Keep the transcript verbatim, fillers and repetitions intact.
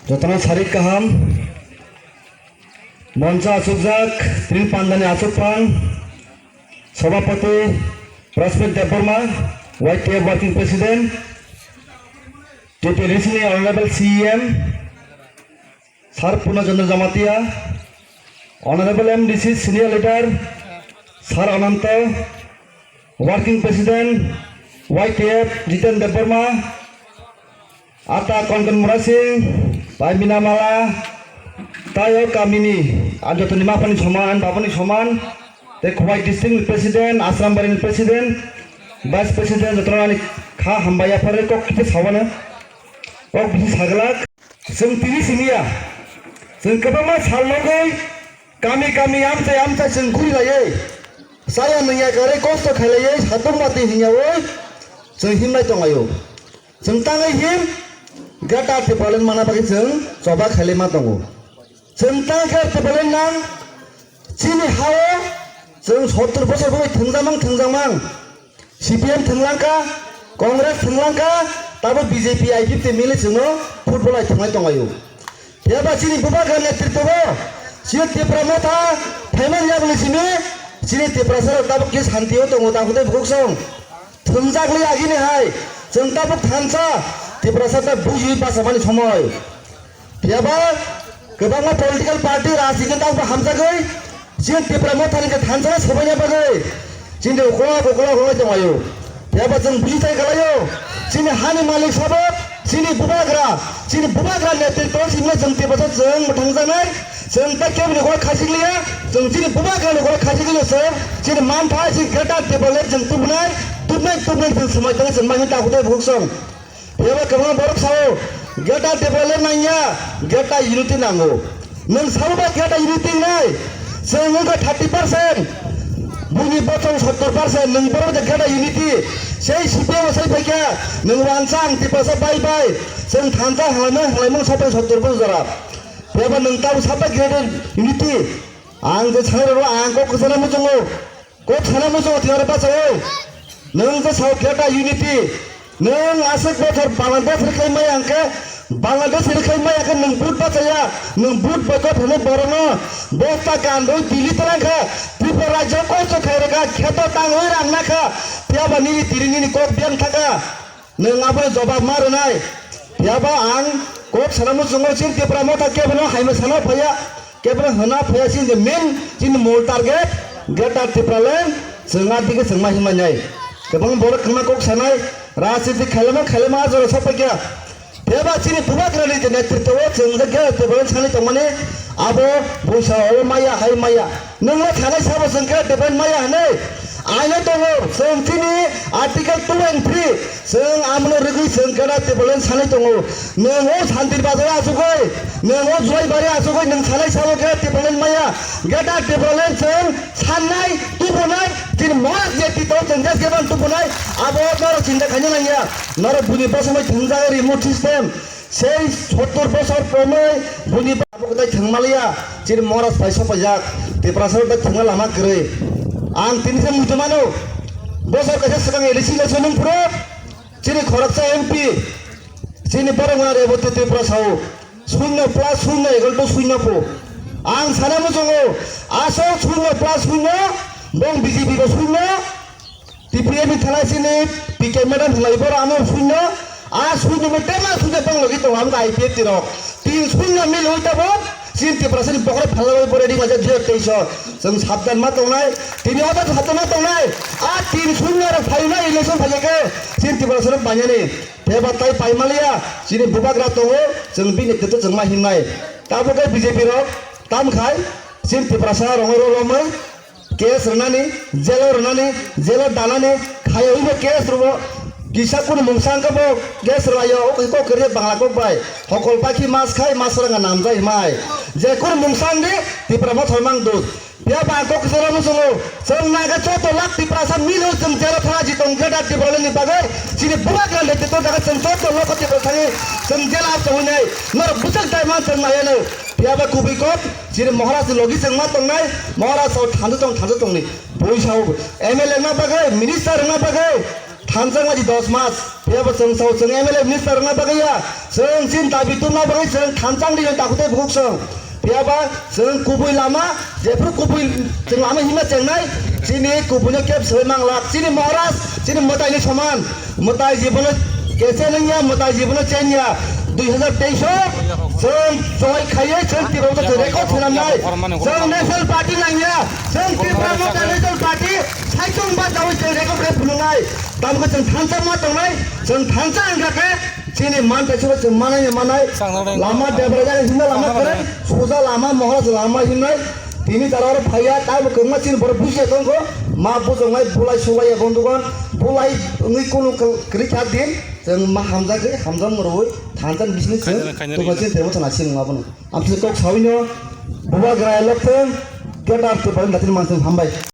Jotono sarik kaham. Moncho achukjak Tring Pandani achukphang Sabhapati Prasmit Debbarma, Y T F Working President, T T A D C ni Honorable C E M, Sir Purna Chandra Jamatia, Honorable M D C Senior Leader, Sir Ananta, Working President, Y T F Jiten Debbarma, Ata Konkan Murasing, Pai Mina Mala, tayo kamini, ang jotoni mapani soman, babani soman, tei Khowai District ni President, Asrambari ni President, Vice President, jotono ani kha hambai yaphare kok kisa sabana, kok bisi saglak. Chwng tini siniya, chwng kwbangma sal nogwi kami kami amchai amchai chwng guri laiwi, chaya nungya karwi kosto khailaiwi satung bati hinyawi chwng himlai tonglaio. Chwng tangwi him Greater Tipraland mana bagwi chwng choba khailai ma tongo. Chwng tang khe Tipraland nang chini hao chwng sottor bosor bagwi thwngjamang thwngjamang. C P M thwnglangkha, Congress thwnglangkha, tabo B J P I P T mili chwngno football ai thwnglai tonglaio. Phiya ba chini bubagra netritwo, chini Tipra Motha phaimani yagni simi, chini Tiprasa rok tabuk khe santio tongo, tang hwdai bukhuk song. Thwngjak le agini hai, chwng tabuk thansa, Tiprasa ta buji bachamani somoi. Phiya ba kwbangma political party rajniti tangbo hamjagwi chini Tipra Mothani khe thansa sobaina bagwi chini ukla ukla hwnwi tonglaio. Phiya ba chwng buji thai khlaio, chini hani malik sabo chini bubagra, chini bubagra netritwo simi chwng Tiprasa chwng mwthangjaknai, chwng ta keboni ukhla khachikliya, chwng chini bubagrani ukhla khachikliya chwng chini mantha chini Greater Tipraland chwng tubunai, tubnai tubnai chwng swmai tongwi chwng mani ta hwdai bukhuk song. Phiya ba kwbangma borok sao, Greater Tipraland nangya, Greater Unity nango. Nwng sao ba Greater Unity wngnai? Chwng wngkha thirty percent, buini bochong sottor percent, nwng borok de Greater Unity. Sei C P M o sai phaikha, nwng wansa ang Tiprasa bai bai. Chwng thansa hwnlaimung hwnlaimung sapai sottor bosor jora. Phiya ba nwng tamo sapai Greater Unity. Ang je sanai rwlo ang kok kwchana muchungo. Kok sana muchungo tiyar bachao. Nwng je sao Greater Unity. Nwng aswk bothor Bangladesh rwkhlai maya hwnkhe, Bangladesh rwkhlai maya hwnkhe nwng vote bachaya. Nwng vote boycott hwnwi borokno bosta kanrwi Delhi twlang kha. Tripura rajyo kosto khairwkha, kheto tangwi rang nakha. Phiya ba nini tiri nini kok biyang thaka. Nwng abono jobab ma rwnai. Phiya ba ang kok sana muchungo chini Tipra Motha kebono haima sana phaiya, kebono hwna phaiya, chini je main chini mol target Greater Tipraland chwng a dige chwng ma hinmani. Kwbang borok kwma kok sanai, rajniti khailama khailama a jora sokphaikya. Phiya ba chini bubagrani je netritwo chwng je Greater Tipraland sanwi tongmani abo buisa o maya hai maya. Nwngno sanai sabo chwng khe depend maya hwnwi? Aino tongo, chwng chini Article two and three, chwng amno rwgwi chwng khe Tipraland sanai tongo. Nwng o Santir Bazar asugwi, nwng o Juaibari asugwi nwng sanai sabo khe Tipraland maya. Greater Tipraland chwng sannai, tubunai, chini Maharaj je tito chwng jes geban tubunai, abo norok chinta khaina nangya. Norok buini bosongwi thwngjak remote system. Sei sottor bosor pomwi buini ba-, abo kwtai thwngmaliya, chini Maharaj bai sopaijak, Tiprasa tai thwngna lama kwrwi. Ang tini khe muitu mano, bosor kaisa swkang A D C election wng phuru, chini khoroksa M P, chini borok wngna Reboti Tripura sao, shunyo plus shunyo equal to shunyo po. Ang sana muchungo, aswk shunyo plus shunyo, bong B J P bo shunyo, T P M ni thalai sini P K madam thalai boro ano shunyo, a shunyo mo tema shunyo bang logi tongo, amga I P F T rok. Tin shunyo mil oi tabo, chini Tiprasa ni bokhorok phalai bore ring laja jio teiso. Chwng sabdan ma tongnai, tini oda sabdan ma tongnai, a tin shunyo rok phaina election phaikhe, chini Tiprasa rok banyani. Teba tai paimaliya, chini bubagra tongo, chwng bini kwtwi chwng ma himnai. Tabo khe B J P rok, tam khai, chini Tiprasa rongoi ro romoi, Case rwnani, jail o rwnani, jail o danani, khaya wi bo case rwo. Kisa kunu mungsa hwnkhe bo case rwlaio, o kok kwrwi Bangla kok bai. Hokol pakhi mas khai, mas rwngya namjai hwnmai. Je kunu mungsa wngdi, Tipra Motha mang dos. Phiya ba ang kok kwcharo muchungo, chwng naikha chwddo lakh Tiprasa milo chwng jail o thana jitong Greater Tipraland ni bagwi. Chini bubagra le tito jaga chwng chwddo lakh Tiprasa ni chwng jail o chwng nai. Norok bwswk daiman chwng naiya no. Phiya ba kubui kok, chini Maharaj ni logi chwng ma tongnai, Maharaj o thansa tong, thansa tongni. Bui sao, M L A wngna bagwi, minister wngna bagwi, Thansa wngma di dos mas. Phiya bo chwng sao chwng M L A minister wngna bagwi ya. Chwng chini dabi tubna bagwi chwng thansa wngdi, chwng takhuk tei bukhuk chwng. Phiya ba chwng kubui lama, jephru kubui chwng lama hima chengnai, chini kubui no keb swbai manglak. Chini Maharaj, chini mwtai ni soman. Mwtai jibono kese nangya, mwtai jibono chenya. Dui hazar teis o chwng joy khaiye chwng Tripura Motha chwng record swnamnai. Chwng National Party nangya, chwng Tripura Motha National Party saichung ba jawi chwng record khe phunuknai. Tamkhe chwng thansa ma tongnai, chwng thansa wngkha khe chini man taichukno chwng manai manai. Lama debra jaga himna lama kwrwi, suja lama, Maharaj lama himnai. Tini jara oro phaiya, taibo kwbangma chini borok bujiya tongkho, ma bujoknai bulai sulaiya bondugan, bulai wngwi kunu kwrwi kha din, chwng ma hamjagwi, hamjakma rwui, thansa ni bisingtwi chwng tongkha chini Tripura Motha naising wng abono. Amtwi kok sawino, bubagra lokthwng, Greater Tipraland jatini manthwng, hambai.